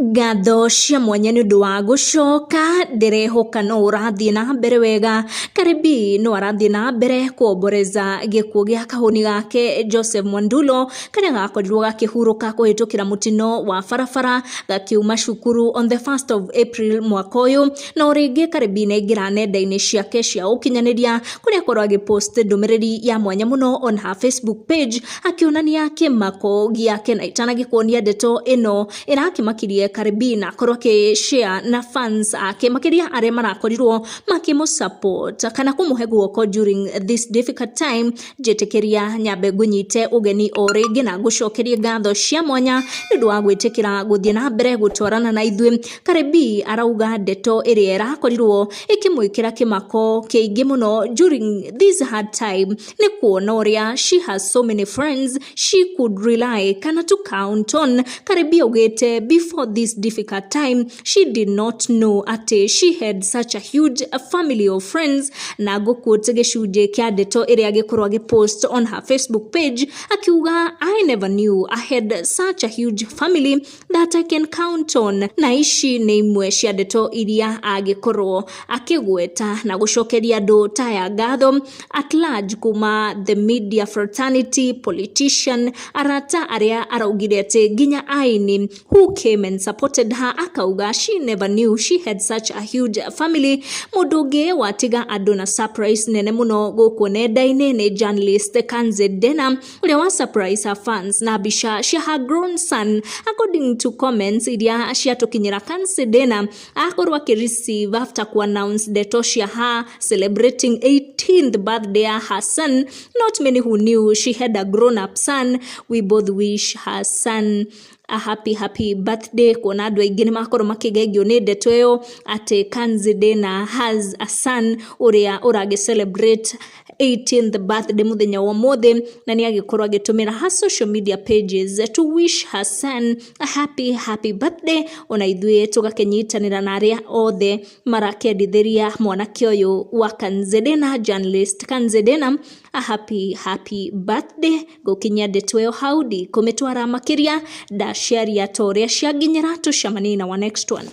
Ngatho cia mwanya nĩ ũndũ wa gũcoka, ndĩrehoka no ũrathiĩ na mbere wega. Cardi B no arathiĩ na mbere kuomboreza gĩkuũ gĩa kahũni gake Joseph Mwandulo, karĩa gakorirwo gakĩhurũka kũhĩtũkĩra mũtino wa barabara gakiuma cukuru on the 1st of April mwaka ũyũ. Na o rĩngĩ Cardi B nĩ aingĩra nenda-inĩ ciake cia ũkinyanĩria, kũrĩa akorwo agĩpost ndũmĩrĩri ya mwanya mũno on her Facebook page, akĩonania kĩmako gĩake, na itanagĩkuonia ndeto ĩno ĩrakĩmakirie Cardi B na akorwo akĩ share na fans ake, makĩria arĩa marakorirwo makĩmũ support kana kũmũhe guoko during this difficult time. Njĩtĩkĩria nyambe ngũnyite ũgeni o rĩngĩ na ngũcokerie ngatho cia mwanya nĩ ũndũ wa gwĩtĩkĩra gũthiĩ na mbere gũtwarana na ithuĩ. Cardi B arauga ndeto ĩrĩa ĩrakorirwo ĩkĩmwĩkĩra kĩmako kĩingĩ mũno during this hard time nĩ kuona ũrĩa she has so many friends she could rely kana to count on. Cardi B augĩte before this difficult time she did not know atĩ she had such a huge family of friends, na ngũquote gĩcunjĩ kĩa ndeto ĩrĩa agĩkorwo agĩpost on her Facebook page, akiuga, "I never knew I had such a huge family that I can count on." Na ici nĩ imwe cia ndeto iria agĩkorwo akĩgweta na gũcokeria andũ taya ngatho at large, kuma the media fraternity, politician, arata arĩa araugire atĩ nginya aini who came and supported her. Akauga she never knew she had such a huge family. Mũndũ ũngĩ watiga andũ na surprise nene mũno gũkũ nenda-inĩ nĩ journalist Kanze Dena, ũrĩa wa surprise her fans na mbica cia her grown son. According to comments iria ciatũkinyĩra, Kanze Dena akorwo akĩreceive after ku-announce ndeto cia her celebrating 18th birthday ya her son. "Not many who knew she had a grown up son. We both wish her son a happy, happy birthday." Kuona andũ aingĩ nĩ makorwo makĩgegio nĩ ndeto ĩyo atĩ Kanze Dena has a son ũrĩa ũragĩ celebrate 18th birthday mũthenya wa ũmũthĩ, na nĩ agĩkorwo agĩtũmĩra her social media pages to wish her son a happy, happy birthday. Ona ithuĩ tũgakĩnyitanĩra na arĩa othe marakendithĩria mwanake ũyũ wa Kanze Dena, journalist Kanze Dena, a happy, happy birthday. Ngũkinyia ndeto ĩyo hau, ndikũmĩtwara makĩria, ndaciaria ta ũrĩa cianginyĩra. Tũcemanie na wa next one.